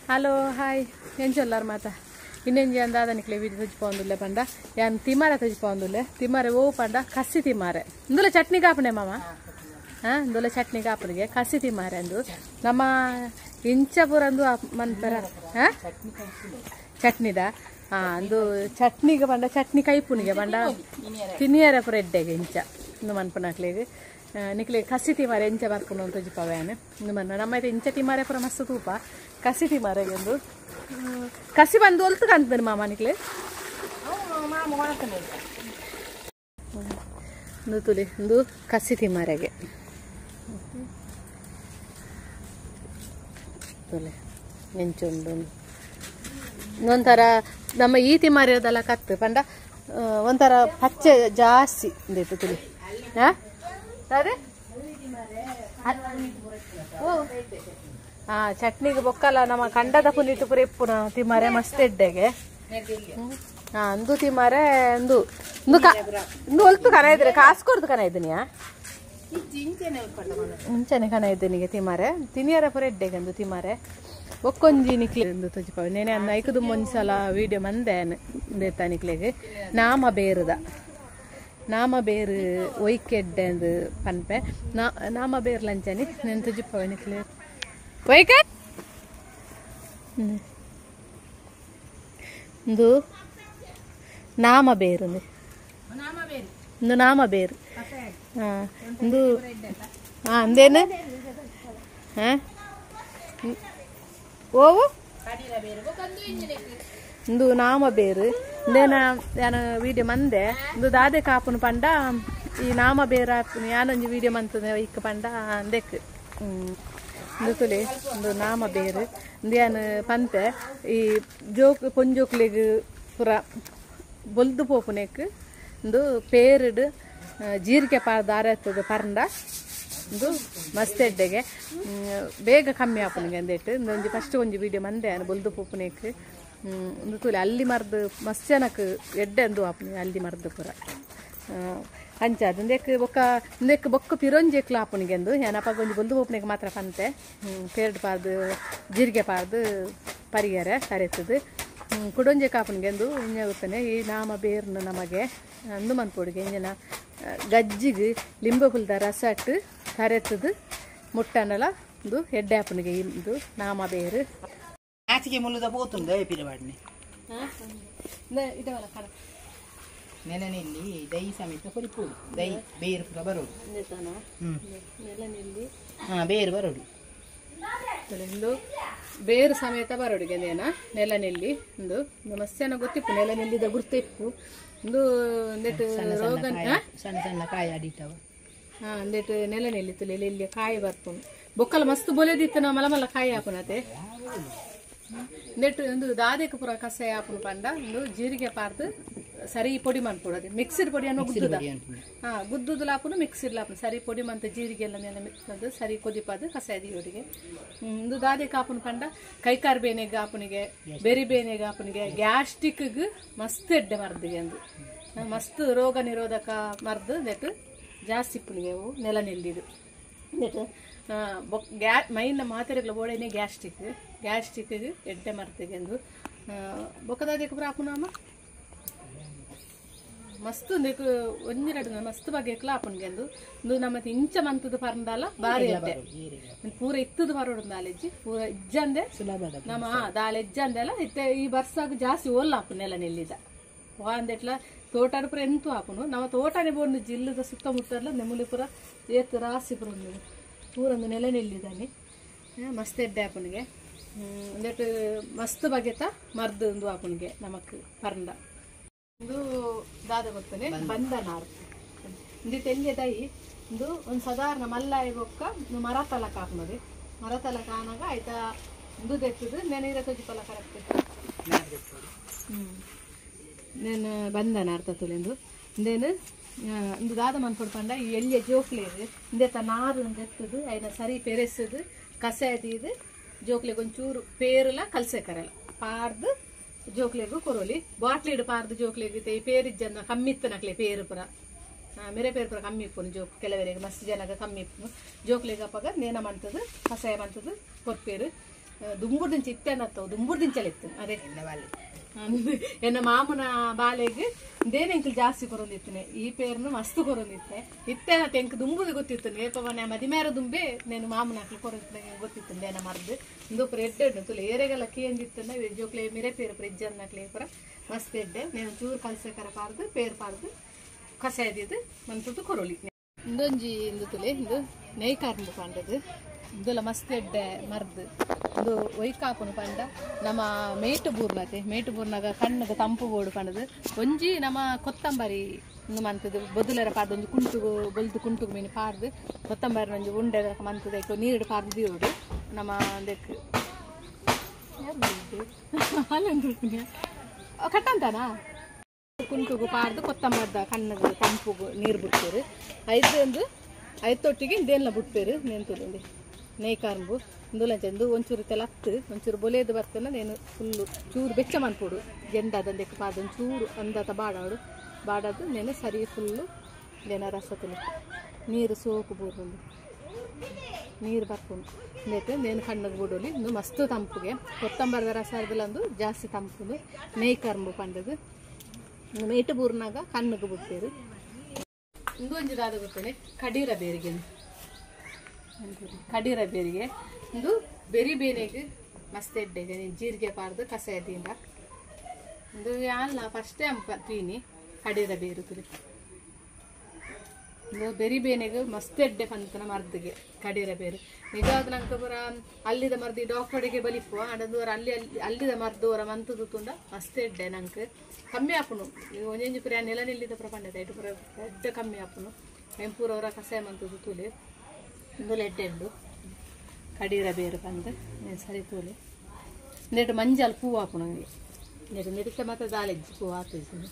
Hello hi ಎಂಚೊಲ್ಲಾರ್ ಮಾತ ಇನ್ನೆಂಜಿ ಅಂದಾದನಿಕ್ಲೆ ವಿಧಿ ತಜ್ಪೊಂದುಲ್ಲೆ ಪಂಡ ಯಾನ್ ತಿಮಾರೆ ತಜ್ಪೊಂದುಲ್ಲೆ ತಿಮಾರೆ ಓ ಪಂಡ ಕಸಿ ತಿಮಾರೆ ಇಂದುಲ ಚಟ್ನಿ ಕಾಪುನೆ ಮಾಮ ಹಾಂ ಇಂದುಲ ಚಟ್ನಿ ಕಾಪುನಿಗೆ ಕಸಿ ತಿಮಾರೆ ಅಂದು ನಮ್ಮ ಇಂಚ ಪೂರ ಅಂದು ಮನ್ಪೆರ ಹಾಂ ಚಟ್ನಿದ ಹಾಂ ಅಂದು ಚಟ್ನಿಗೆ ಪಂಡ ಚಟ್ನಿ ಕೈಪುನಿಗೆ ಪಂಡ ತಿನಿಯರ ಪೂರ ಎಡ್ಡೆಗೆ ಇಂಚ ಇಂದು ಮನ್ಪುನಕ್ಲೆಗ್ ನಿಕ್ಲೆ ಕಸಿ ತಿಮಾರೆ ಎಂಚ ಬರ್ಪುಂಡು ಅಂತ ತೋಜಿಪವ್ಯಾನ್ ಇಂದು ಮನ್ನ ನಮ್ಮ ಇಂಚ ತಿಮಾರೆ ಪೂರ ಮಸ್ತ್ ತೂಪ ಕಸಿ ತಿಮಾರೆಗೆ ಒಂದು ಕಸಿ ಬಂದು ಒಲ್ತು ಕಾಣ್ತದೆ ಮಾಮ ನಿಕ್ಲೆ ಇಂದು ತುಲಿ ಇಂದು ಕಸಿ ತಿಮಾರೆಗೆ ತುಲೆ ಎಂಚುಂಡು ಒಂಥರ ನಮ್ಮ ಈ ತಿಮಾರಿ ಇರೋದಲ್ಲ ಕತ್ತು ಪಂಡ ಒಂಥರ ಪಚ್ಚೆ ಜಾಸ್ತಿ ಇಂದಿತ್ತು ತುಲಿ ಹಾಂ ಅದೇ ಓ ಹಾಂ ಚಟ್ನಿಗೆ ಬೊಕ್ಕಲ್ಲ ನಮ್ಮ ಕಂಡದ ಪುನಿಟ್ಟು ಪೂರ ಇಪ್ಪುನ ತಿಮಾರೆ ಮಸ್ತ್ ಎಡ್ಡೆಗೆ ಹಾಂ ಅಂದು ತಿಮಾರೆ ಅಂದು ಇಂದು ಇಂದು ಒಲ್ತು ಕನ ಇದ್ರೆ ಕಾಸು ಕೊಡ್ದು ಕನ ಇದ್ದೀನಿಯಾ ಮುಂಚೆನೆ ಕನ ಇದ್ದೀನಿಗೆ ತಿಮಾರೆ ತಿನಿಯರ ಪೂರ ಎಡ್ಡೆಗೆ ಅಂದು ತಿಮಾರೆ ಒಕ್ಕೊಂಜಿ ನಿಕ್ಲೆ ಎಂದು ತೋಜಿಪ ನೇನೆ ಅನ್ನ ಐಕದು ಒಂದ್ಸಲ ವೀಡಿಯೋ ಮಂದೆ ಇಂದೆತ್ತ ನಿಕ್ಲೆಗೆ ನಾಮ ಬೇರುದ ನಾಮ ಬೇರು ಒಯ್ಕೆಡ್ಡೆ ಅಂದು ಪನ್ಪೆ ನಾಮ ಬೇರು ಲಂಚನಿ నేను ತೋಜಿಪವೆ ನಿಕ್ಲೆ ಒಯ್ಕ ಇಂದು ನಾಮ ಬೇರು ಇಂದು ನಾಮ ಬೇರು ಹಾಂ ಇಂದು ಹಾಂ ಅಂದೇನು ಹಾಂ ಓವು ಇಂದು ನಾಮ ಬೇರು ಇಂದೇನ ಯಾನ ವೀಡಿಯೋ ಮಂದೆ ಇಂದು ದಾದೆ ಕಾಪುನು ಪಂಡ ಈ ನಾಮ ಬೇರು ಹಾಪುನು ಯಾನೊಂಜಿ ವೀಡಿಯೋ ಮಂತದೆ ಇಕ್ಕ ಪಂಡ ಅಂದೆಕ್ ಇಂದು ತುಲಿ ಇಂದು ನಾಮ ಬೇರು ಇಂದು ಯಾನು ಪಂತೆ ಈ ಜೋಕ್ ಪೊಂಜೋಕ್ಲೆಗ್ ಪೂರ ಬೊಲ್ದು ಪೋಪುನೆಕ್ ಇಂದು ಪೇರುಡು ಜೀರಿಗೆ ಪಾರ್ ದಾರ ಇರ್ತದೆ ಪರಂಡ ಇಂದು ಮಸ್ತ್ ಎಡ್ಡೆಗೆ ಬೇಗ ಕಮ್ಮಿ ಆಪುನಿಗೆ ಅಂದೇಟ್ ಇಂದೊಂಜಿ ಫಸ್ಟ್ ಒಂಜಿ ವೀಡಿಯೋ ಮಂದೆ ಯಾನು ಬೊಲ್ದು ಪೋಪುನೆಕ್ ಇಂದು ತುಲಿ ಅಲ್ಲಿ ಮರ್ದು ಮಸ್ತ್ ಜನಕ್ಕೆ ಎಡ್ಡೆ ಅಂದು ಆಪುನಿ ಅಲ್ಲಿ ಮರ್ದು ಪೂರ ಅಂಚ ಅದು ಇಂದೆಕ್ ಬೊಕ್ಕ ಇಂದೆಕ್ ಬೊಕ್ಕ ಪಿರೊಂಜಿ ಎಕ್ಲ ಆಪುನಿಗೆ ಅಂದು ಯಾನಪ್ಪ ಒಂಜಿ ಬೊಲ್ದು ಪೋಪುನೆಗೆ ಮಾತ್ರ ಪಂತೆ ಪೇರ್ಡ್ ಪಾರ್ದು ಜೀರಿಗೆ ಪಾರ್ದು ಪರಿಗೆರೆ ಕರೆತದು ಕುಡೊಂಜೆ ಕಾಪುನಿಗೆ ಅಂದು ಇಂಜ ಗೊತ್ತಾನೆ ಈ ನಾಮ ಬೇರ್ನು ನಮಗೆ ಅಂದು ಮನ್ಪೊಡಿಗೆ ಇಂಜನ ಗಜ್ಜಿಗೆ ಲಿಂಬೆ ಪುಲ್ದ ರಸ ಇಟ್ಟು ಕರೆತದು ಮುಟ್ಟನಲ ಇಂದು ಎಡ್ಡೆ ಆಪುನಿಗೆ ಇಂದು ನಾಮ ಬೇರು ಆಚಿಗೆ ಮುಲ್ಲುದ ಪೋತುಂಡು ಪಿರವಾಡ್ನೆ ಇದವಲ್ಲ ಕಣ ನೆಲನೆಲ್ಲಿ ದೈ ಸಮೇತ ಕೊರಿಪೋಡು ದೈ ಬೇರು ಪೂರ ಬರೋಡು ನೆಲನೆಲ್ಲಿ ಹಾಂ ಬೇರು ಬರೋಡು ಇಂದು ಬೇರು ಸಮೇತ ಬರೋಡಿಗೆ ನೇನ ನೆಲನೆಲ್ಲಿ ಇಂದು ಮಸ್ತ್ ಗೊತ್ತಿಪ್ಪು ನೆಲನೆಲ್ಲಿದ ಗುರ್ತಿಪ್ಪು ಇಂದು ಒಂದೆಟ್ಟು ರೋಗ ಸಣ್ಣ ಸಣ್ಣ ಕಾಯಿ ಅಡಿತಾವ ಹಾಂ ಅಂದೆಟ್ಟು ನೆಲನೆಲ್ಲಿ ತುಲಿ ಎಲ್ಲಿ ಕಾಯಿ ಬರ್ಪುಂಡು ಬೊಕ್ಕಲ ಮಸ್ತ್ ಬೊಲೆದಿತ್ತು ನಾವು ಮಲ ಮಲ್ಲ ಕಾಯಿ ಹಾಪುನತೆ ನೆಟ್ಟು ಒಂದು ದಾದೆಕ್ ಪೂರ ಕಸಾಯ ಹಾಪುನು ಪಂಡ ಇಂದು ಜೀರಿಗೆ ಪಾರ್ದು ಸರಿ ಪೊಡಿ ಮನ್ಪೊಡೋದು ಮಿಕ್ಸಿಡ್ ಪೊಡಿ ಅನ್ನೋ ಗುದ್ದುದ ಹಾಂ ಗುದ್ದುದು ಲಾಪುನು ಮಿಕ್ಸಿಡ್ ಲಾಪುನು ಸರಿ ಪೊಡಿ ಮಂತ ಜೀರಿಗೆ ಎಲ್ಲ ನೆನೆ ಮಿಕ್ಸ್ ಅದು ಸರಿ ಕೊದಿಪಾದು ಕಸಾಯ ದಿಯೋಡಿಗೆ ಇಂದು ದಾದೆ ಕಾಪುನು ಪಂಡ ಕೈಕಾರ್ ಬೇನೆಗೆ ಆಪುನಿಗೆ ಬೆರಿ ಬೇನೆಗೆ ಆಪುನಿಗೆ ಗ್ಯಾಸ್ಟ್ರಿಕ್ಗೆ ಮಸ್ತ್ ಎಡ್ಡೆ ಮರ್ದಿಗೆ ಅಂದು ಮಸ್ತ್ ರೋಗ ನಿರೋಧಕ ಮರ್ದು ನೆಟ್ಟು ಜಾಸ್ತಿ ಇಪ್ಪುನಿಗೆ ಅವು ನೆಲ ನೆಲ್ಲಿದು ನೆಟ್ಟು ಗ್ಯಾ ಮೈನ್ ಮಾತೆರೆಗ್ಲ ಬೋಳೆನೆ ಗ್ಯಾಸ್ಟ್ರಿಕ್ ಗ್ಯಾಸ್ಟ್ರಿಕ್ ಎಡ್ಡೆ ಮರ್ತಿಗೆ ಅಂದು ಬೊಕ್ಕದಾದಕ್ಕೆ ಪೂರ ಆಪುನಾಮ ಮಸ್ತ್ ಒಂಜಿ ಮಸ್ತ್ ಬಗೆಕ್ಲ ಆಪುನ್ಗೆ ಅಂದು ಇಂದು ನಮ್ಮ ಇಂಚ ಮಂತದ ಪರಂದಾಲ ಬಾರಿ ಎಡ್ಡೆ ಪೂರ ಇತ್ತದ ಬರೋಡು ದಾಲೆಜ್ಜಿ ಪೂರ ಇಜ್ಜಂದೆ ನಮ್ಮ ದಾಲೆಜ್ಜ ಅಂದೆಲ್ಲ ಇತ್ತೆ ಈ ಬರ್ಸಾಗ ಜಾಸ್ತಿ ಓಲ್ಲ ಆಪುನೆಲ್ಲ ನೆಲ್ಲಿದ ವಾ ಅಂದೆಟ್ಲ ತೋಟಾಡ ಪೂರ ಎಂತೂ ಆಪುನು ನಮ್ಮ ತೋಟನೇ ಬೋಂಡು ಜಿಲ್ಲದ ಸುತ್ತಮುತ್ತಲ ನೆಮ್ಮಲಿ ಪೂರ ಏತ್ ರಾಸಿ ಪೂರ ಒಂದು ಪೂರ ಒಂದು ನೆಲೆ ನೆಲ್ಲಿದ್ದಾನೆ ಮಸ್ತ್ ಎಡ್ಡೆ ಆಪುನಿಗೆ ಒಂದೆಟ್ಟು ಮಸ್ತ್ ಬಗೆತ ಮರ್ದು ಒಂದು ಆಪುನಿಗೆ ನಮಕ್ ಪರಂದ ಇಂದು ದಾದ ಗೊತ್ತಾನೆ ಬಂದನಾರು ಇಂದು ತೆಲ್ಗೆ ದೈ ಇಂದು ಒಂದು ಸಾಧಾರಣ ಮಲ್ಲಾಯಿ ಬೊಕ್ಕ ಮರ ತಲಕ ಹಾಕ್ನದು ಮರ ತಲಕ ಆನಾಗ ಆಯ್ತಾ ಇಂದು ದೆತ್ತದು ನೆನೆ ಇರ ತೊಜಿಪಲ ಕರೆಕ್ಟ್ నేను ಬಂದನ ಅರ್ಥ ತುಲೆಂದು ಇಂದೇನು ಇಂದು ದಾದ ಮನ್ಪೊಡು ಪಂಡ ಈ ಎಲ್ಲಿಯ ಜೋಕ್ಲೇರು ಇಂದೆತ್ತ ನಾರು ಎತ್ತದು ಐನ ಸರಿ ಪೆರೆಸದು ಕಸಾಯ ತೀದು ಜೋಕ್ಲೆಗ್ ಒಂಚೂರು ಪೇರುಲ ಕಲ್ಸೆ ಕರಲ ಪಾರ್ದು ಜೋಕ್ಲೆಗು ಕೊರೋಲಿ ಬಾಟ್ಲಿಡು ಪಾರ್ದು ಜೋಕ್ಲೆಗ್ ಈ ಪೇರಿಜ್ಜನ್ನ ಕಮ್ಮಿತ್ತನಕ್ಲೆ ಪೇರು ಪುರ ಮೆರೆ ಪೇರು ಪುರ ಕಮ್ಮಿ ಇಪ್ಪುನು ಜೋಕ್ ಕೆಲವರಿಗೆ ಮಸ್ತ್ ಜನಗ ಕಮ್ಮಿ ಇಪ್ಪುನು ಜೋಕ್ಲೆಗ್ ಅಪ್ಪಗ ನೇನ ಮಂತದು ಕಸಾಯ ಮಂತದು ಕೊರ್ಪೇರು ದುಂಬುರ್ ದಿಂಚ ಇತ್ತೆನತ್ತ ದುಂಬುರ್ ದಿಂಚಲ ಇತ್ತು ಅದೇ ಎನ್ನ ಮಾಮನ ಬಾಲೆಗ್ ದೇನೆ ಎಂಕಲ್ ಜಾಸ್ತಿ ಕೊರೊಂದಿತ್ತನೆ ಈ ಪೇರ್ನು ಮಸ್ತ್ ಕೊರೊಂದಿತ್ತೆ ಇತ್ತೆನ ಎಂಕ್ ದುಂಬುದು ಗೊತ್ತಿತ್ತು ಏಪ ಮನೆ ಮದಿಮೇರ ದುಂಬೆ నేను ಮಾಮನ ಅಕ್ಲು ಕೊರೊಂದಿತ್ತೆ ಗೊತ್ತಿತ್ತು ದೇನ ಮರ್ದು ಇಂದು ಪುರ ಎಡ್ಡೆ ಉಂಡು ತುಲೆ ಏರೆಗೆಲ್ಲ ಕೇಂದಿತ್ತನ ಜೋಕ್ಲೆ ಮಿರೆ ಪೇರು ಪುರ ಇಜ್ಜನ್ನಕ್ಲೆ ಪುರ ಮಸ್ತ್ ಎಡ್ಡೆ నేను ಚೂರು ಕಲ್ಸಕರ ಪಾರ್ದು ಪೇರು ಪಾರ್ದು ಕಸಾಯದಿದ್ದು ಮಂತದ್ದು ಕೊರೊಲಿ ಇಂದೊಂಜಿ ಇಂದು ತುಲೆ ಇಂದು ನೇಯ್ಕಾರ್ಂದು ಪಂಡದು ಇಂದುಲ ಮಸ್ತ್ ಎಡ್ಡೆ ಮರ್ದು ಇಂದು ಒಯ್ಕಾಪುನು ಪಂಡ ನಮ್ಮ ಮೇಟು ಬೂರ್ನತೆ ಮೇಟು ಬೂರ್ನಾಗ ಕಣ್ಣುಗ ತಂಪು ಬೋಡು ಪಂಡದು ಒಂಜಿ ನಮ್ಮ ಕೊತ್ತಂಬರಿ ಇಂದು ಮಂತದ್ದು ಬೊದುಲರ ಪಾರ್ದು ಒಂಜಿ ಕುಂಟುಗು ಬೊಲ್ದು ಕುಂಟುಗು ಮೀನು ಪಾರ್ದು ಕೊತ್ತಂಬರಿ ಒಂಜಿ ಉಂಡೆ ಮಂತದ ನೀರು ಪಾರ್ದು ದೀವಡು ನಮ್ಮ ಅದಕ್ಕೆ ಕಟ್ಟಂತಾನಾ ಕುಂಟುಗು ಪಾರ್ದು ಕೊತ್ತಂಬರ್ದ ಕಣ್ಣುಗು ತಂಪುಗು ನೀರು ಬಿಡ್ತೇರು ಐದು ಒಂದು ಐತೊಟ್ಟಿಗೆ ಇಂದೇನ್ಲ ಬಿಡ್ಪೇರು ನೆಂತುಂದು ನೇಯ್ಕಾರ್ಂಬು ಇಂದುಲಂಚ ಇಂದು ಒಂಚೂರು ತೆಲತ್ತು ಒಂಚೂರು ಬೊಲೆದು ಬರ್ತೇನೆ నేను ಫುಲ್ಲು ಚೂರು ಬೆಚ್ಚ ಮನ್ಪೋಡು ಜೆಂಡದಂದಕ್ಕೆ ಪಾರ್ದು ಒಂಚೂರು ಅಂದಾತ ಬಾಡಾಡು ಬಾಡದು నేను ಸರಿ ಫುಲ್ಲು ದೇನ ರಸ ತುಲು ನೀರು ಸೋಕು ಬೂರುಂಡು ನೀರು ಬರ್ಪುಂಡು ಇಂದೈತೆ నేను ಕಣ್ಣಗೆ ಬಿಡೋಲಿ ಇಂದು ಮಸ್ತ್ ತಂಪುಗೆ ಕೊತ್ತಂಬರದ ರಸ ಅಂದು ಜಾಸ್ತಿ ತಂಪುಂಡು ನೇಯ್ಕಾರ್ಂಬು ಪಂಡದು ಮೇಟು ಬೂರ್ನಾಗ ಕಣ್ಣುಗೆ ಬಿಡ್ತೇರು ಇಂದು ಒಂಜಿ ದಾದ ಗೊತ್ತೇನೆ ಕಡೀರ ಬೇರಿಗೆ ಕಡೀರ ಬೇರಿಗೆ ಇಂದು ಬೆರಿ ಬೇನೆಗೆ ಮಸ್ತ್ ಎಡ್ಡೆ ಜೀರಿಗೆ ಪಾರ್ದು ಕಸಾಯದಿಂದ ಇಂದು ಯಾಲ್ಲ ಫಸ್ಟ್ ಟೈಮ್ ತೀನಿ ಕಡೀರ ಬೇರು ತುಲಿ ಇಂದು ಬೆರಿ ಬೇನೆಗೆ ಮಸ್ತ್ ಎಡ್ಡೆ ಪಂತನ ಮರ್ದಿಗೆ ಕಡೀರ ಬೇರು ನಿಜವಾದ ನಂಗೆ ಪೂರ ಅಲ್ಲಿದ ಮರ್ದಿ ಡಾಕ್ಟರಿಗೆ ಬಲಿಪು ಅಂಡದೂರ ಅಲ್ಲಿ ಅಲ್ಲಿ ಅಲ್ಲಿದ ಮರ್ದು ಅವರ ಮಂತದ್ದು ತುಂಡ ಮಸ್ತ್ ಎಡ್ಡೆ ನಂಗೆ ಕಮ್ಮಿ ಆಪುನು ಒಂಜೊಂಜಿ ಪುರ ನೆಲ ನಿಲ್ಲಿದ ಪುರ ಪಂಡದ ಇಟ್ಟು ಪುರ ಎಡ್ಡೆ ಕಮ್ಮಿ ಆಪುನು ಪೂರ ಅವರ ಕಸಾಯ ಮಂತದ್ದು ತೂಲೆ ಇಂದುಲ ಎಡ್ಡೆ ಉಂಡು ಕಡೀರ ಬೇರು ಪಂದು ಸರಿ ತೂಲೆ ನೆಟ್ಟು ಮಂಜಾಲ್ ಪೂ ಆಪುನು ನೆಟ್ಟು ನೆಡಿತ ಮಾತ್ರ ದಾಲೆಜ್ಜಿ ಪೂ ಆತೇಜಿ.